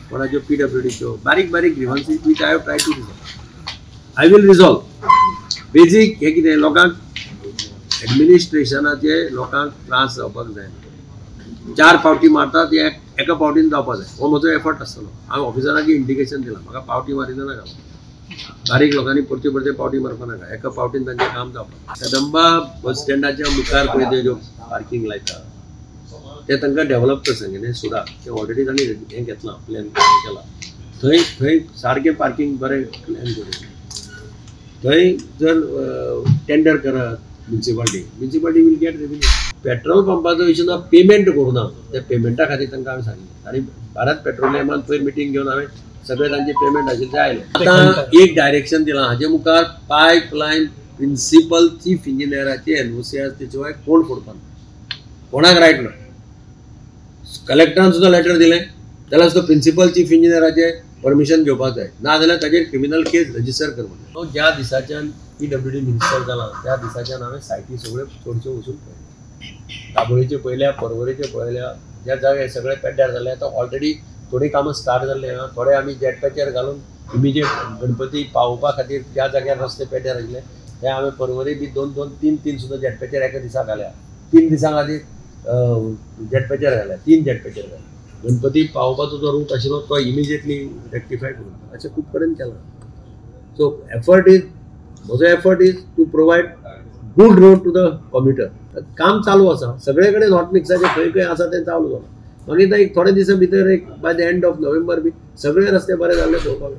कोणाच्यो पीडब्ल्यूडीच्यो बारीक बारीक grievances which I have try to resolve. I will resolve. Basic हें कितें लोकांक एडमिनिस्ट्रेशनाचे लोकांक त्रास जावपाक जायना. 4 फावटी मारता ते एका फावटीन जावपाक जाय, हो म्हजो एफर्ट आसतलो. हांवें ऑफिसराक इंडिकेशन दिलां, म्हाका पावटी मारिना नाका, बारीक लोकांनी परते परते पावटी मारपा नाका, एका फावटीन तांचें काम जावपाक. कदंबा बस स्टँडाच्या मुखार पळय ते ज्यो पार्कींग लायता ते तांकां डेवलप कर सांगलें सुद्दां, ते ऑलरेडी तांणी हें घेतलां, प्लॅन केलां. थंय थंय सारकें पार्कींग बरें प्लॅन करून थंय जर टेंडर करत municipality, municipality will get revenue. Petrol पंपाचो इशू ना, पेमेंट करूं ना, त्या पेमेंटा खातीर तांकां हांवें सांगिल्लें आनी भारत पेट्रोलियमान पयर मिटींग घेवन हांवें सगळे तांचे पेमेंट आशिल्लें ते आयले. आतां एक डायरेक्शन दिलां, हाजे मुखार पायपलायन प्रिंसिपल चीफ इंजिनियराची एनओसी आसा तेचे शिवाय कोण फोडपा ना, कोणाक रायट ना. कलेक्टरान सुद्दां लेटर दिलें जाल्यार सुद्दां प्रिंसिपल चीफ इंजिनियराचें परमिशन घेवपाक जाय, ना जाल्यार ताजेर क्रिमिनल केस रजिस्टर कर म्हणलें. हांव ज्या दिसाच्यान पीडब्ल्यूडी मिनिस्टर जाला त्या दिसाच्यान हांवें सायटी सगळ्यो चडश्यो वचून पळयल्यो, दाबोळीच्यो पळयल्या, पर्वरेच्यो पळयल्या, ज्या जाग्यार सगळे पेड्ड्यार जाले. आतां ऑलरेडी थोडीं कामां स्टार्ट जाल्लीं आहा, थोडे आमी जेट पॅचर घालून इमिजिएट गणपती पावोवपा खातीर ज्या जाग्यार रस्ते पेड्ड्यार आशिल्ले ते हांवें पर्वरी बी 2 2 3 3 सुद्दां जेट पॅचर एका दिसा घाल्या, 3 दिसां खातीर जेट पॅचर घाल्या, 3 जेट पॅचर घाल्या. गणपती पावोवपाचो जो रूट आशिल्लो तो इमिजिएटली रेक्टिफाय करून अशें खूब कडेन केलां. सो एफर्ट is, म्हजो effort is to provide good road to the commuter. काम चालू आसा सगळे कडेन, हॉट मिक्साचें खंय खंय आसा तें चालू जालां. मागीर एक थोडे दिसां भितर एक by the end of November बी सगळे रस्ते बरे जाल्ले पळोवपाक.